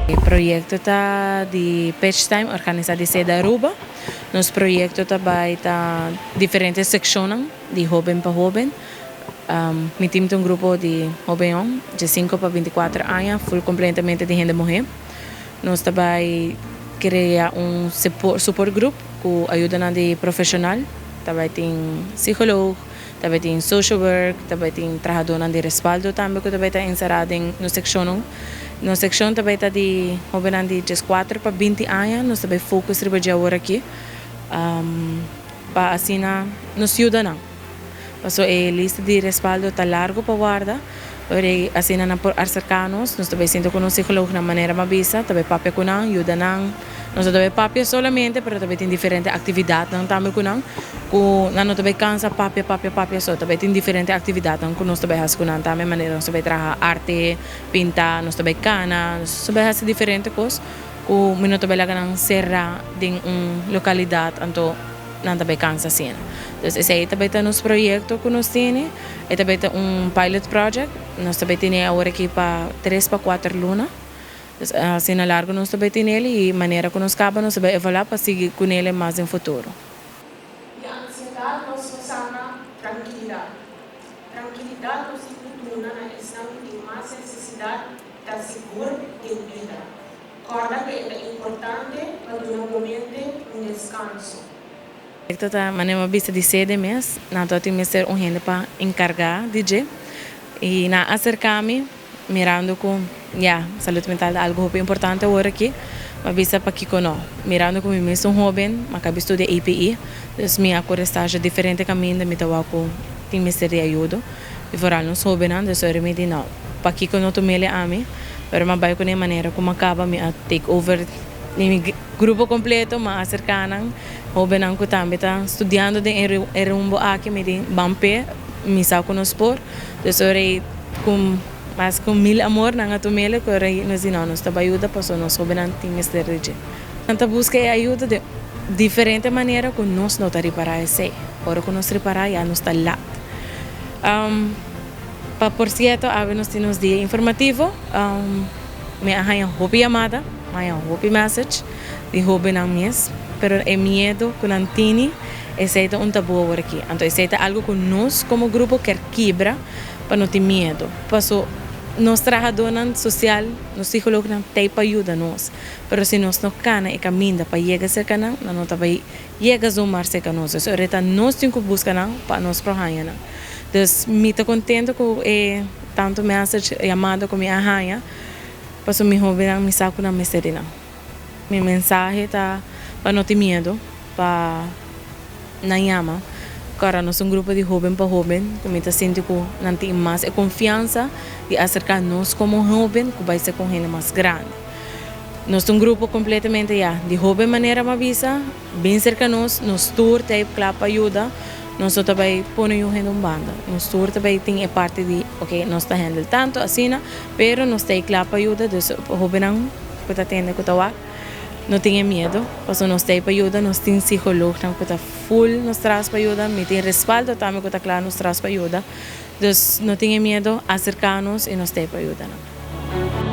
E proyecto ta di Pitch Time organisa di Seda Aruba. Nos proyecto ta bay ta diferente seccionnan di hoben pa hoben. Mi team ta un grupo di hobennan di 5 pa 24 aña, full completamente di hende muhe. Nos ta bay crea un support group cu ayuda di profesional. Ta bay tin psicologo, tambe tin social work, tambe tin trahador di respaldo tambe cu tambe ta insera den nos seccion. Nos seccion tambe ta di hoben di 4 pa 20 aña, nos tambe focus riba dje awor aki. Pa asina nos yuda nan. Paso e lista di respaldo ta largo pa warda, pero asina nan por acerca nos, nos tambe sinta cu nos psicologo na manera m'a bisa, tambe papia cu nan, yuda nan. Nos tambe papia solamente, pero tambe tin diferente actividad nan tambe cu nan, cu nan no tambe cansa papia, papia, papia so, tambe tin diferente actividad nan cu nos tambe haci cu nan tambe, manera nos tambe traha arte, pinta, nos tambe cana, nos tambe haci diferente cos, cu mi no tambe laga nan cera den un localidad, anto nan tambe cansa asina. Dus esey tambe ta nos proyecto cu nos tin, e tambe ta un pilot project, nos tambe tin awor aki pa 3 pa 4 luna. Dus asina largo nos tambe tin y manera cu nos caba nos tambe evalua pa sigui cu ne mas den futuro. Di ansiedad nos no sana trankilidad. Trankilidad nos tin cu duna na esnan cu tin mas necesidad ta sigur den bida. Corda cu ta importante pa duna bo mente un descanso. Proyecto ta manera bista di sede mes, nan tin mester un hende pa encarga di dje y nan a acerca mi mirando cu ya, salud mental ta algo hopi importante awor aki, m'a bisa pakico no. Mirando cu mi mes un hoben, m'a caba studia APE, dus mi a core stage diferente caminda, mi ta wak cu tin mester di ayudo. Y vooral nos hobennan, dus ora mi di no, pakico no tumele ami, pero m'a bay cu e manera cu m'a caba mi a take over mi grupo completo, m'a acerca nan, hobennan cu tambe ta studiando den e rumbo aki, mi di ban pe, mi sa cu nos por, dus ora cu mas cu mil amor nan a tumele, cu ora nos di no, nos ta bay ayuda paso nos hobennan tin mester di dje. Nan ta busca e ayuda di diferente manera cu nos no ta ripara esey. Ora cu nos ripara ya nos ta laat. Pa por cierto, awe nos tin nos dia informativo, mi a haya hopi yamada, mi a haya hopi message di hobennan mes, pero e miedo cu nan tini, esey ta un tabu awor aki. Anto esey ta algo cu nos como grupo kier kibra pa no tin miedo. Paso nos trahadornan social, nos psicologonan t'ey pa yuda nos, pero si nos no cana e caminda pa yega cerca nan, nan no ta bay yega zomaar cerca nos. Dus ahorita nos tin cu busca nan pa nos por haya nan. Dus mi ta contento cu e tanto message, yamada cu mi a haya, paso mi hobennan mi sa cu nan mester di nan. Mi mensahe ta pa no tin miedo, pa nan yama. Ora nos un grupo di hoben pa hoben, cu mi ta sinti cu nan tin mas e confiansa di acerca nos como hoben, cu bay ser cu hende mas grandi. Nos ta un grupo completamente ya di hoben manera m'a bisa, bin cerca nos, nos tur ta cla pa yuda, nos no ta bay pone un hende un banda. Nos tur ta bay tin e parti di, ok, nos ta handle tanto asina, pero nos ta cla pa yuda, dus hobennan cu ta tende cu ta wak, no tin miedo, paso nos ta pa yuda, nos tin psicologonan cu ta full nos tras pa yuda, mi tin respaldo tambe cu ta cla nos tras pa yuda, dus no tin miedo, acerca nos y nos ta pa yuda nan.